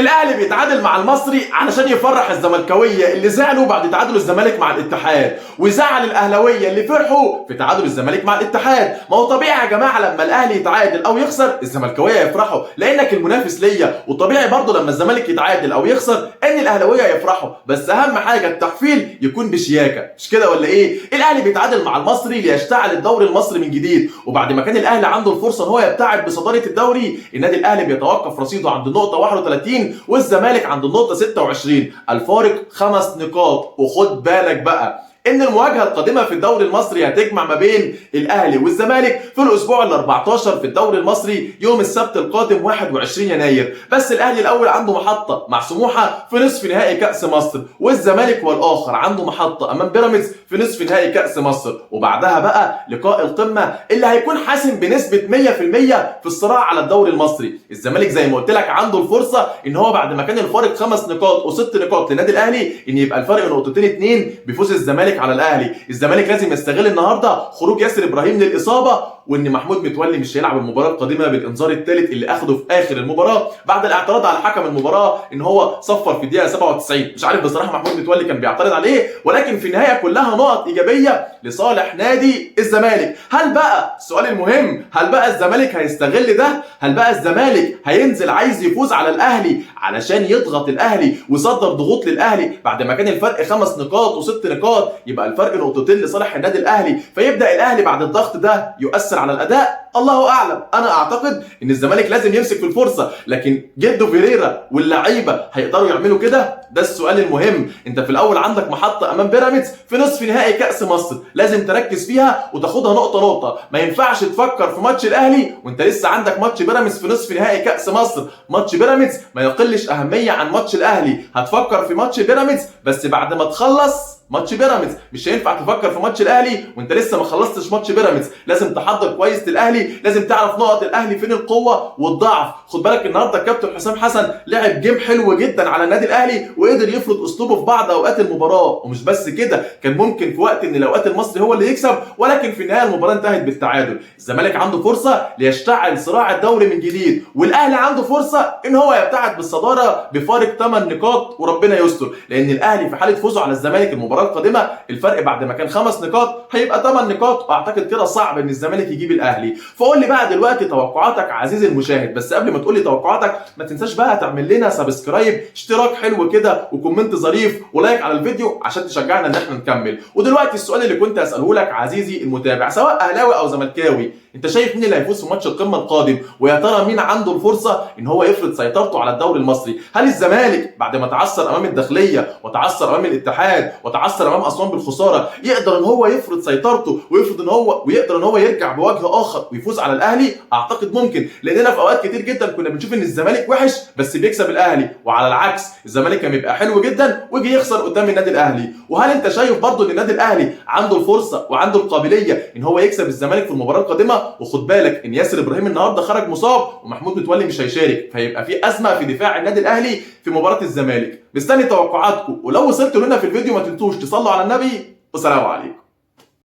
الاهلي بيتعادل مع المصري علشان يفرح الزملكاويه اللي زعلوا بعد تعادل الزمالك مع الاتحاد، وزعل الاهلاوية اللي فرحوا في تعادل الزمالك مع الاتحاد. ما هو طبيعي يا جماعة لما الاهلي يتعادل او يخسر الزملكاويه يفرحوا لانك المنافس ليا، وطبيعي برضه لما الزمالك يتعادل او يخسر ان الاهلاوية يفرحوا، بس اهم حاجة التحفيل يكون بشياكه، مش كده ولا ايه؟ الاهلي بيتعادل مع المصري ليشتعل الدوري المصري من جديد، وبعد ما كان الاهلي عنده الفرصة ان هو يبتعد بصداره الدوري، النادي الاهلي بيتوقف رصيده عند النقطة 31 والزمالك عند النقطة 26، الفارق 5 نقاط. وخد بالك بقى ان المواجهة القادمة في الدوري المصري هتجمع ما بين الاهلي والزمالك في الاسبوع ال 14 في الدوري المصري يوم السبت القادم 21 يناير. بس الاهلي الاول عنده محطة مع سموحه في نصف نهائي كاس مصر، والزمالك والاخر عنده محطة امام بيراميدز في نصف نهائي كاس مصر، وبعدها بقى لقاء القمه اللي هيكون حاسم بنسبة 100% في الصراع على الدوري المصري. الزمالك زي ما قلت لك عنده الفرصة ان هو بعد ما كان الفارق 5 نقاط وست نقاط للنادي الاهلي ان يبقى الفرق نقطتين 2 بفوز الزمالك على الاهلي. الزمالك لازم يستغل النهارده خروج ياسر ابراهيم للاصابة، وان محمود متولي مش هيلعب المباراة القادمة بالانذار الثالث اللي اخده في اخر المباراة بعد الاعتراض على حكم المباراة ان هو صفر في الدقيقة 97. مش عارف بصراحة محمود متولي كان بيعترض عليه، ولكن في النهاية كلها نقط ايجابية لصالح نادي الزمالك. هل بقى السؤال المهم، هل بقى الزمالك هيستغل ده؟ هل بقى الزمالك هينزل عايز يفوز على الاهلي علشان يضغط الاهلي ويصدر ضغوط للاهلي بعد ما كان الفرق 5 نقاط وست نقاط، يبقى الفرق نقطتين لصالح النادي الاهلي، فيبدا الاهلي بعد الضغط ده يؤثر على الاداء؟ الله اعلم. انا اعتقد ان الزمالك لازم يمسك في الفرصة، لكن جدو فيريرا واللعيبة هيقدروا يعملوا كده؟ ده السؤال المهم. انت في الاول عندك محطة امام بيراميدز في نصف نهائي كاس مصر، لازم تركز فيها وتاخدها نقطة نقطة. ما ينفعش تفكر في ماتش الاهلي وانت لسه عندك ماتش بيراميدز في نصف نهائي كاس مصر. ماتش بيراميدز ما يقلش اهمية عن ماتش الاهلي. هتفكر في ماتش بيراميدز بس بعد ما تخلص ماتش بيراميدز، مش هينفع تفكر في ماتش الاهلي وانت لسه ما خلصتش ماتش بيراميدز. لازم تحضر كويس للاهلي، لازم تعرف نقط الاهلي فين القوة والضعف. خد بالك النهارده الكابتن حسام حسن لعب game حلو جدا على النادي الاهلي وقدر يفرض اسلوبه في بعض اوقات المباراة، ومش بس كده، كان ممكن في وقت من الاوقات المصري هو اللي يكسب، ولكن في النهاية المباراة انتهت بالتعادل. الزمالك عنده فرصة ليشتعل صراع الدوري من جديد، والاهلي عنده فرصة ان هو يبتعد بالصداره بفارق 8 نقاط، وربنا يستر، لان الاهلي في حاله فوزه على الزمالك المباراة القادمة الفرق بعد ما كان 5 نقاط هيبقى 8 نقاط، واعتقد كده صعب ان الزمالك يجيب الاهلي. فقول لي بقى دلوقتي توقعاتك عزيزي المشاهد، بس قبل ما تقول لي توقعاتك ما تنساش بقى تعمل لنا subscribe، اشتراك حلو كده، و comment ظريف، و like على الفيديو عشان تشجعنا ان احنا نكمل. ودلوقتي السؤال اللي كنت اساله لك عزيزي المتابع، سواء اهلاوي او زملكاوي، انت شايف مين اللي هيفوز في ماتش القمه القادم؟ ويا ترى مين عنده الفرصة ان هو يفرض سيطرته على الدوري المصري؟ هل الزمالك بعد ما تعثر امام الداخلية وتعثر امام الاتحاد وتعثر امام اسوان بالخساره يقدر ان هو يفرض سيطرته ويفرض ان هو ويقدر ان هو يرجع بوجه اخر ويفوز على الاهلي؟ اعتقد ممكن، لاننا في اوقات كتير جدا كنا بنشوف ان الزمالك وحش بس بيكسب الاهلي، وعلى العكس الزمالك كان بيبقى حلو جدا ويجي يخسر قدام النادي الاهلي. وهل انت شايف برضو ان النادي الاهلي عنده الفرصة وعنده القابلية ان هو يكسب الزمالك في المباراة القادمة؟ وخد بالك ان ياسر ابراهيم النهارده خرج مصاب ومحمود متولي مش هيشارك، فيبقى في ازمة في دفاع النادي الاهلي في مباراة الزمالك. مستني توقعاتكم، ولو وصلتوا لنا في الفيديو ما تنسوش تصلوا على النبي، والسلام عليكم.